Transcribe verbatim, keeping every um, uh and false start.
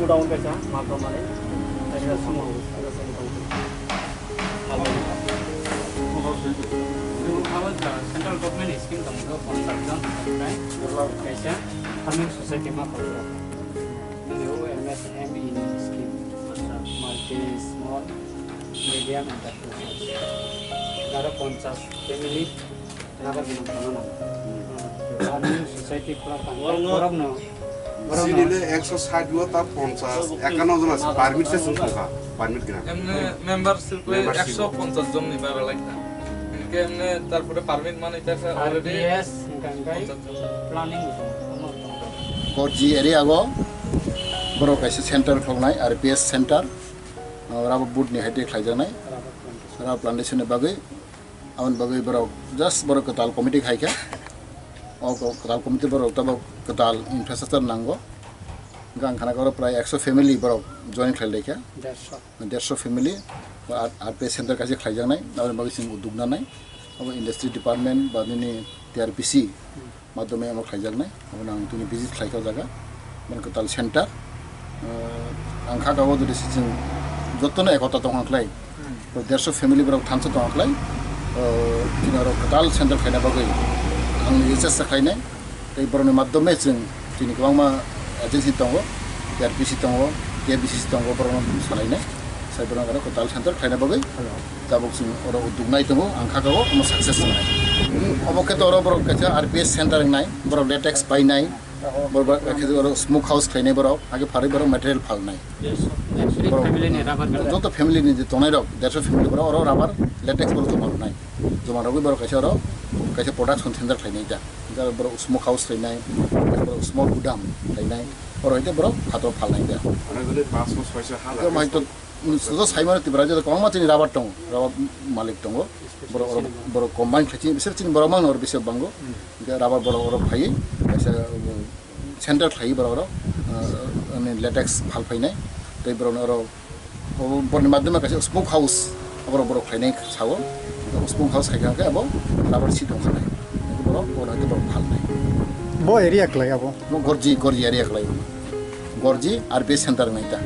Down kaisa, ma tongmani. Kaisa sumo, kaisa sumo tong. Abo central government scheme tong do, pon tarjon, kaisa farming society ma tong do. New M S M E scheme, multi small, medium enterprises. Garo ponchas family, Rubber gwnang tongmani. Farming society pura tang. Borokno, borokno. Chini le ekso sait o ta ponchas, ekanno jon ase, permit se chwng tongkha, permit gwnang. Emne membership le Membership. Ekso ponchas jon ni bara lai ta. Hinkhe emne tarpore permit mani ta sa already R P S hwnkha hwnkhe ponchas jon. Planning bo tongo. Gorji area o borok kaisa center khuloknai, R P S center, uh, rubber board ni hai tei khlaijaknai, rubber plantation ni bagwi. Aboni bagwi borok just borok kwtal committee khai kha. O ko-, kwtal committee borok tabok kwtal infrastructure nango. Hwnkhe ang khana khe oro prai ekso family borok join khlai lai kha. Dersho. Dersho family, R-, R P S center kaisa khlaijaknai, aboni bagwi chwng udduk nanai. Abo industry department ba nini T R P C madhyome omo khlaijaknai, abono ang tini visit khlaikha o jaga, mane kwtal center. Ah, ang kha kabo jodi se chwng jotono ekota tongkha khlai, dersho family borok thansa tongkha khlai, ah, tini oro kwtal center khlaina bagwi ang chesta khlainai. Tei borokni madhyome chwng chini kwbangma agency tongo, T R P C tongo, K B C C tongo, borokno salainai. Sai borokno kwtal center khlaina bagwi. Tabuk chwng oro udduk nai tongo, ang kha kabo omo success wngnai. Obo khe to oro borok kaisa R P S center wngnai, borok latex painai, borok ba-, khe oro smoke house khlainai borok, age pharwi borok material phalnai. Borok family ni rubber mill. Joto family ni je tongnai rok, dersho family borok oro rubber latex borok joma rwnai. Joma rwgwi borok kaisa oro kaisa production center khlainai da. Borok smoke house khlainai, borok smoke gudam khlainai, oro hwnkhe borok phataro phalnai da. Onek onek panchsho soisho hajar. Oro hwnkhe to Sujo saimano Tripura jora kwbangma chini rubber tongo, rubber malik tongo. Borok, borok combine khlai chini, bisar chini borok mangno oro bisar bango. Hwnkhe rubber borok oro phaiwi, kaisa, um, center khlaiwi borok oro, uh, ani latex phal phainai. Tei borok oro, o, borokni madhyome kaisa smoke house, borok, borok khlainai sao. Smoke house khai kha khe abo rubber si tong khanai. Borok, oro hwnkhe borok phalnai. Bo area khlai abo? Bo Gorji, Gorji area khlai. Gorji R P S center wngnai ta.